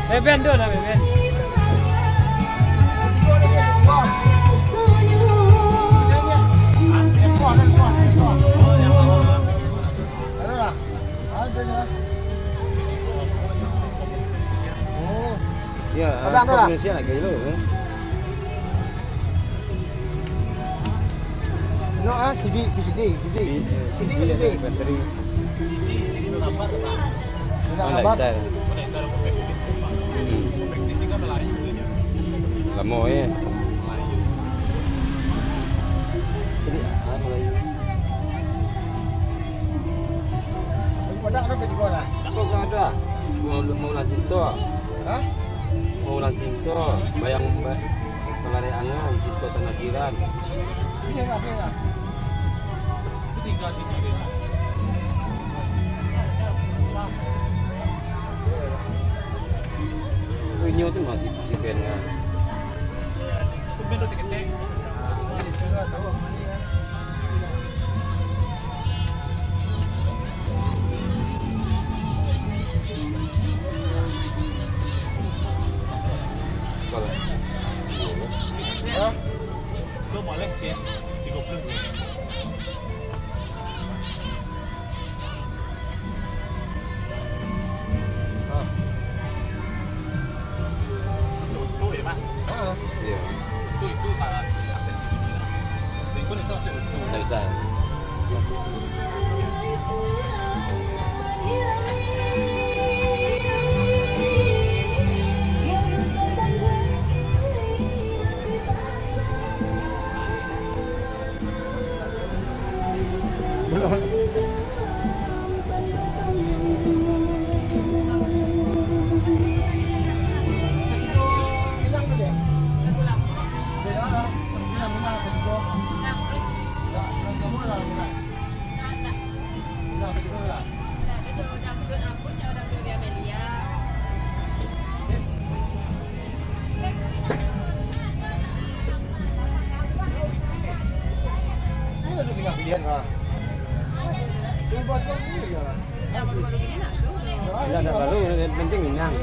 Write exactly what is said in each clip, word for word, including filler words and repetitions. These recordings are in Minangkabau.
Beben tu lah, Beben. Ya, Padang tu lah. Malaysia nak gaya lo, eh. No, ah, sidik, sidik, sidik. Sidik, sidik. Sidik, sidik. Sidik, sidik. Sidik, sidik. Sidik, sidik. Hmm. Lamo, eh. Sidik, ah, Melayu. Padang ada juga lah. Kau kan ada? Mau, mau lanjut tu. Hah? Mau ulang cinto, bayang ba-, Kelare Angan, cinto tanah jiran. Iya, iya, iya. Itu tinggal sini, deh. Inyo sih masih si Ben, ya. Itu Ben udah ketek. Hah? Lo boleh sih, tiga puluh dua. Hah? Itu, itu ya, Mak? Ah, iya. Itu, itu, ah, aksen tinggi lah. Itu, itu bisa masuk itu. Nggak bisa. Tidak, tidak perlu, yang penting Minang.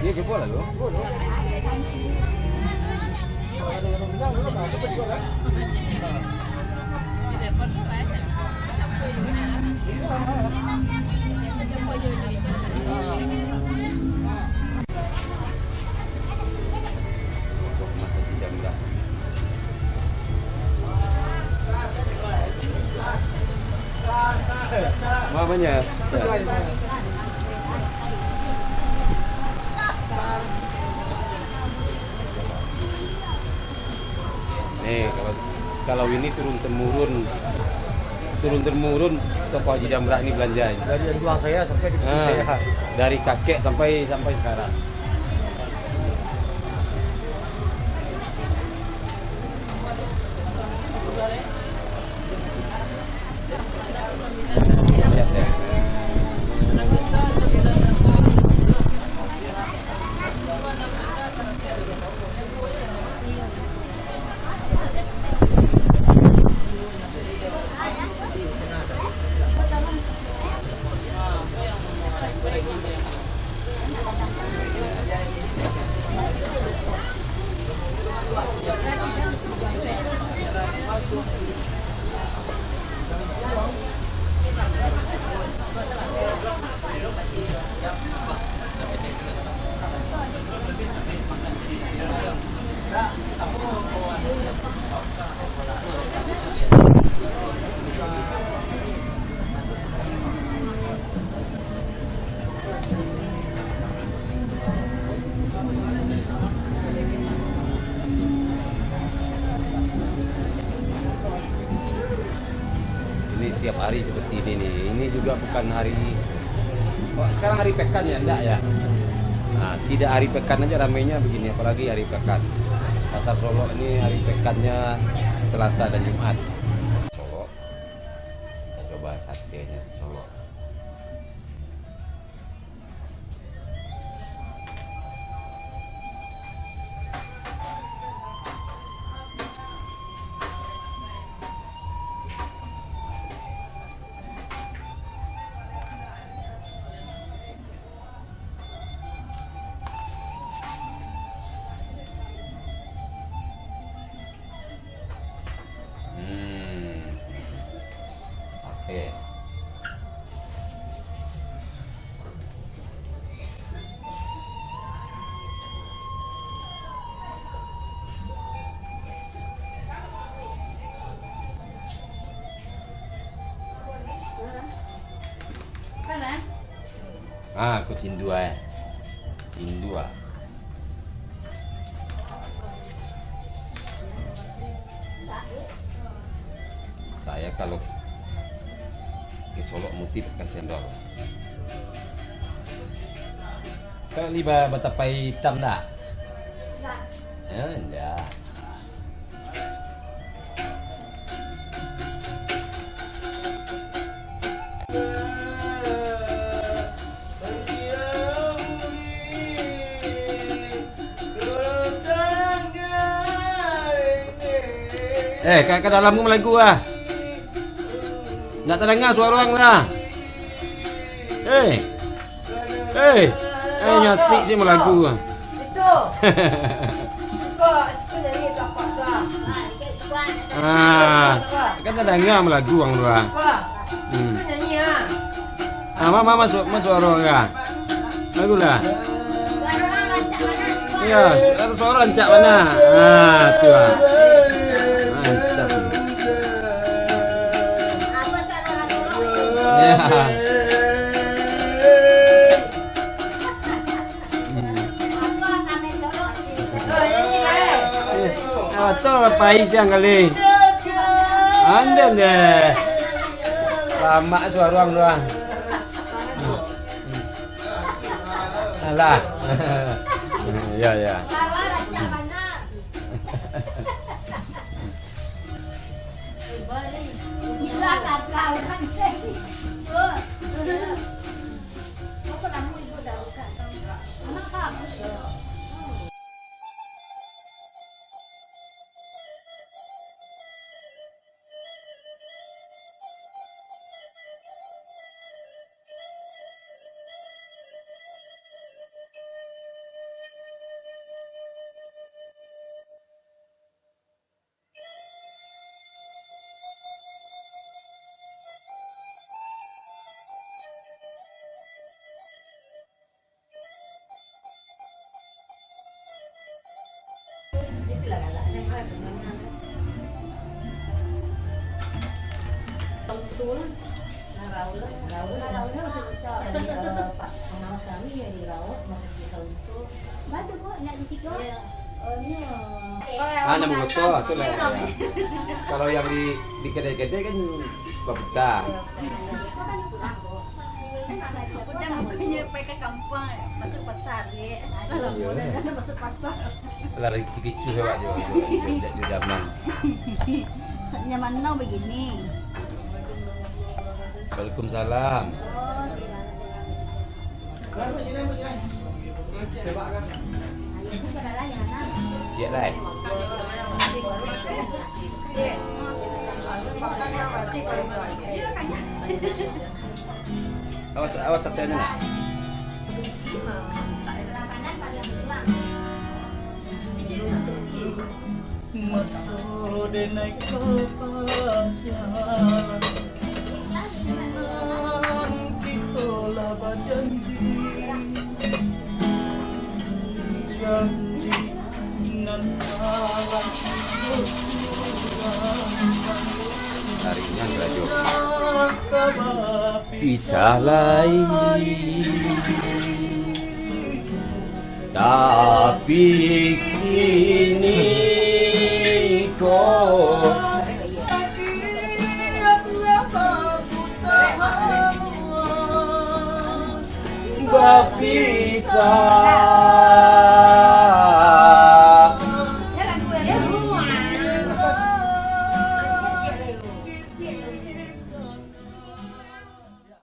Iya, coba lah lu. Mamanya. Nih, kalau, kalau ini turun temurun, turun temurun toko Haji Jamrah ni belanja ni. Dari yang tua saya sampai di cucu saya. Dari kakek sampai, sampai sekarang. Ini tiap hari seperti ini nih. Ini juga bukan hari, oh, sekarang hari pekan ya, enggak ya? Nah, tidak hari pekan aja ramainya begini, apalagi hari pekan. Pasar Solok ini hari pekannya Selasa dan Jumat. Solok. Kita coba satenya Solok. Ah, ko cindua, eh. Cindua. Saya kalau ke Solok mesti pakai cendol. Kalau li ba-, batapai itam ndak? Ndak. Ya, ndak. Eh, ka, ka dalam ko malagu ah. Ndak tadanga suaro ang lah. Eh. Eh. Eh, nyasik si malagu ah. Itu. Suka, suka nyanyi kat apa tu ah? Ah, kan tadanga malagu ang tu ah. Suka. Hmm. Suka nyanyi ah. Ah, ma, ma, masuak, masuak suaro ka. Bagus lah. Ya, su-, suaro rancak bana. Ah, tu lah. Mantap. Ya. Hmm. Eh, ah, tu pai siang kali. Anden deh. Lamak suaro ang tu ah. Alah. Ya, ya. Pengawas kami yang dirawat, masih bisa untuk. Bantu, Bu, nak di situ? Iya. Oh, iya. Ah, enam belas tu lah. Kalau yang di, di kedai-kedai kan babutang. Udah, makanya pergi ke kampung, masuk pasar, ya. Iya. Masuk pasar. Lari kicuh-kicuh awak jo, jo, jo, jo zaman. Zaman now begini. Waalaikumsalam. Ciek lai. Awas, awas, santai aja, nak. Maso den naik ka paja, sinan kito lah bajanji, janji nan alah kito urangkan. Harinya belajar. Indak ka bapisah lai. Tapi kini ko bapisah.